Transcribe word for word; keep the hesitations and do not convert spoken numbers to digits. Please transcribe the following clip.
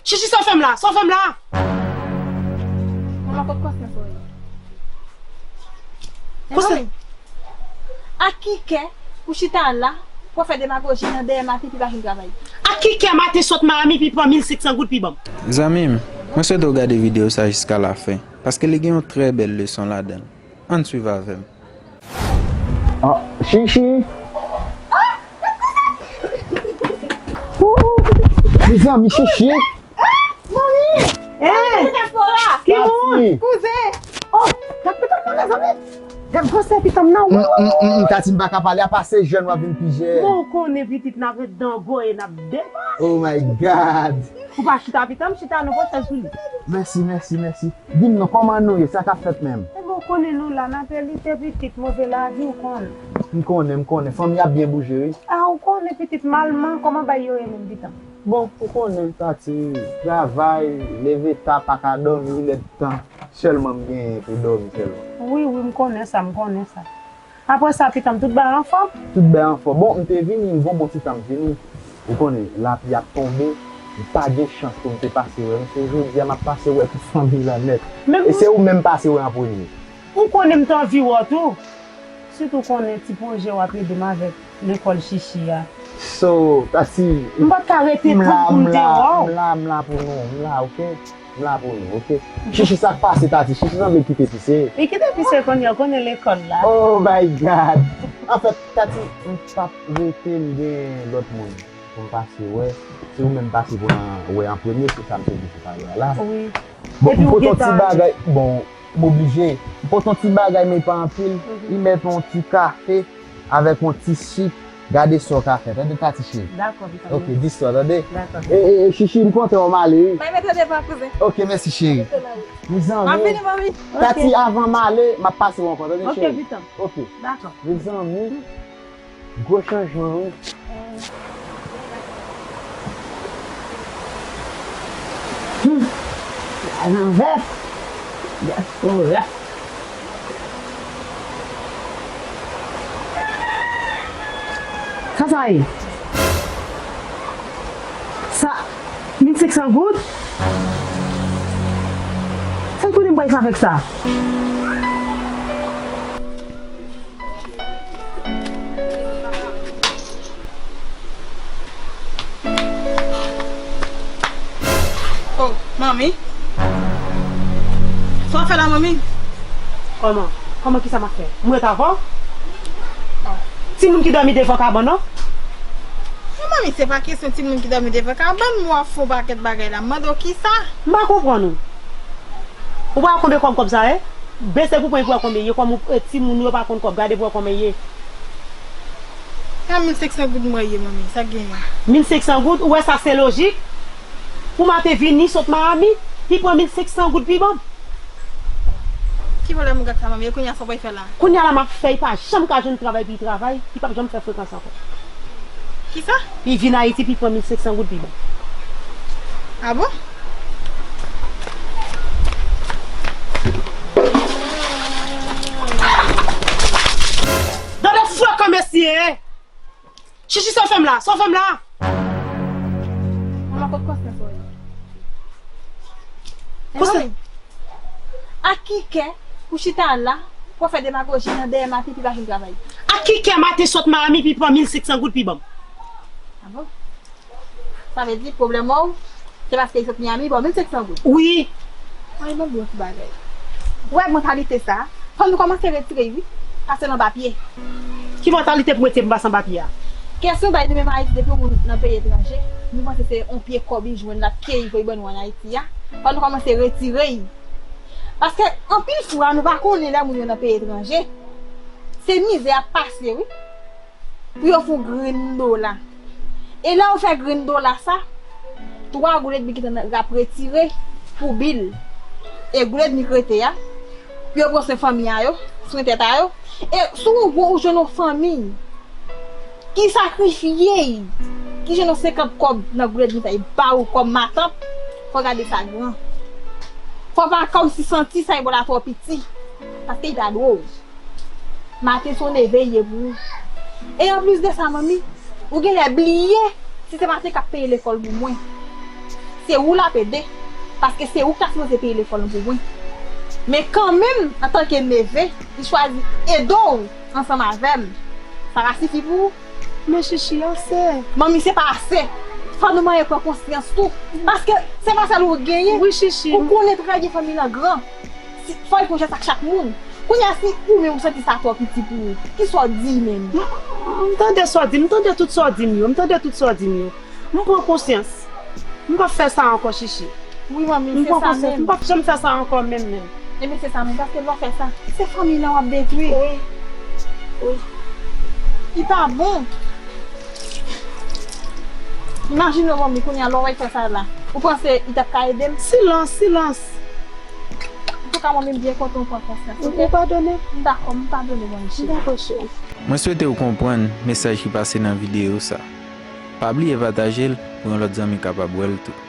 Chichi, sa w fè m la? Sa w fè m la? Manman, kot konsèy sa ye? Konsèy? Ak ki kè ou chita la pou w fè demagoji nan dèyè Maten Pi pa jwenn travay? Ak ki kè Maten sot Miami pi pran mil senk san goud pi ban m? Zanmi m, mwen swete w gade videyo sa jiska lafen, paske li gen yon trè bèl leson ladan l. Ann swiv avè m. Ah, Chichi! Mezanmi, Chichi! Manmi! Hey! Ki moun? Kouzen! Oh, gad pitit mwen, mezanmi! Gad gwosè pitit m nan, wi, wi, wi, wi. Tati, m pa ka pale, apa se jèn w ap vin pi jèn. Bon, ou konnen pitit n ap ret dan goye, n ap devan. Oh my God! Ou pa chita pitit m, chita nan pwosè sou li. Mèsi, mèsi, mèsi. Di m non, kòman nou ye? Sa k ap fèt menm? Ebyen, ou konnen nou la, n ap lite pitit, move lavi, ou konnen. M konnen, m konnen. Fanmi ap byen bouje, wi. A, ou konnen pitit malman, kòman bagay yo ye menm, pitit m? Bon, ou konnen, Tati, travay, leve ta, pa ka dòmi, lè tan sèlman m genyen pou dòmi sèlman. Wi, wi, m konnen sa, m konnen sa. Apre sa, pitit m, tout bagay anfòm? Tout bagay anfòm. Bon, m te vini, m gon bon ti tan m vini. Ou konnen, lapli ap tonbe, m pa gen chans pou m te pase wè. Men se jodi a m ap pase wè tout fanmi la nèt. E se ou menm m pase wè an premye. Ou konnen m t anvi wè w tou. Sitou konnen ti pwojè w ap ede m avèk lekòl Chichi a. So, Tati, m pa t ka rete tann pou m te wè w. M la, m la pou nou, m la, oke? M la pou nou, oke? Chichi, sa k pase, Tati? Chichi sanble kite pise. Li kite pise kounye a, konnen lekòl la. Oh my God! Anfèt, Tati, m p ap rete, m gen lòt moun pou m pase wè. Se ou menm m pase pou m wè an premye, se sa m te di tout a lè a la. Wi. Bon, m pote yon ti bagay, bon, m oblije. M pote yon ti bagay, men pa anpil. Li mèt yon ti kafe avèk yon ti sik. Gade sa w ka fè, tande, Tati cheri. Dakò, pitit m. Ok, dis sa, tande. Dakò. E, e, e, Chichi, m kontan wè w, m ale, wi. Bay mete devan, kouzen. Ok, mèsi, cheri. Mezanmi. M ap vini, manmi. Tati, avan m ale, m ap pase w ankò, tande, cheri. Ok, pitit m. Ok. Dakò. Mezanmi. Gwo chanjman, wi. Hmm. Lajan vèt. Dyaspora. Sa sa ye? Sa, mil senk san goud? Sa kote m pral fè avèk sa? Oh, manmi. Sa w ap fè la, manmi? Kòman? Kòman, kisa m ap fè? M ret avè w? Timoun ki dòmi devan kabann nan? Non, manmi, se pa kesyon timoun ki dòmi devan kabann, men w ap fè yon pakèt bagay la. M mande w kisa? M pa konprann ou. Ou pa wè konbyen kòb kòb sa ye? Bese pou pran pou wè konbyen ye, kòm ou, e, timoun yo pa konn kòb, gade pou wè konbyen ye. Sa mil senk san goud mwen ye, manmi, sa k genyen? Mil senk san goud, ou wè sa se lojik? Pou maten vini sot Miami, li pran mil senk san goud pi ban m. Ki pwoblèm ou gad sa, manmi? E kounye a sa w pral fè la? Kounye a la m ap fè, li pa janm ka jwenn travay, pi travay, li p ap janm fè frekans ankò. Kisa? Li vin Ayiti, pi pran mil senk san goud, pi bon. A bon? Gade fou ak mesye! Chichi, sa w fè m la? Sa w fè m la? Manman, kot konsèy sa ye? Konsèy? Ak ki kè ou chita la pou w fè demagoji nan dèyè Maten Pi pa jwenn travay? Ak ki kè Maten sot Miami pi pran mil senk san goud pi ban m? A bon? Sa vle di pwoblèm ou se paske li sot Miami, bon, mil senk san goud. Wi. Ay, ban m di w yon ti bagay. Ou wè mantalite sa, fò nou kòmanse retire l, wi. Pase l anba pye. Ki mantalite pou mete m pase anba pye a? Kesyon bay nou menm Ayiti, depi yon moun nan peyi etranje, nou panse se yon pye kòb li jwenn, l ap keyi pou li ban nou ann Ayiti a. Fò nou kòmanse retire l. Paske anpil fwa, nou pa konnen lè moun yo nan peyi etranje, se mizè y ap pase, wi. Pou yo fè yon grenn dola. E lè yo fè grenn dola sa, twa goud edmi ki te nan, y ap retire pou bil. E goud edmi k rete a, pou yo pran swen fanmi a yo, swen tèt a yo. E si w wè ou jwenn yon fanmi ki sakrifye, ki jwenn yon senkant kòb nan goud edmi sa, e ba ou kòm matant, fò w gade sa gran. Fò w pa kòmsi santi sa e ba w la twò piti, paske li pa dwe w. Maten se yon neve li ye pou ou. E anplis de sa, manmi, ou genlè bliye si se Maten k ap peye lekòl pou mwen. Se ou l ap ede, paske se ou k ta sipoze peye lekòl lan pou mwen. Men kanmenm, antanke neve, li chwazi ede w ansanm avè m. Sa va sifi pou ou? Men Chichi, ase. Manmi, se pa ase. Fò nou manyen pran konsyans tou. Paske se pa sèl ou genyen. Wi, Chichi. Ou konnen trè byen fanmi lan gran. Si, fò l fè yon jès ak chak moun. Kounye a, si ou menm ou santi sa twò piti pou ou, ki sa w di menm? M, m tande sa w di, m tande tout sa w di m yo, m tande tout sa w di m yo. M pran konsyans. M p ap fè sa ankò, Chichi. Wi, manmi, m se pran sa konsyans, menm. M p ap janm fè sa ankò menm, menm. Ebyen, se sa menm, paske lè w fè sa, se fanmi lan w ap detwi. Wi. Wi. Li pa bon. Imajine w, manmi, kounye a, lè w wè l fè sa la. Ou panse li t ap ka ede m? Silans, silans. Antouka, manmi, m byen kontan w pran konsyans, oke? Ou padone? M dakò, m padone, manmi cheri. M dakò, cheri. Mwen swete w konprann mesaj ki pase nan videyo sa. Pa bliye pataje l pou yon lòt zanmi kapab wè l tou.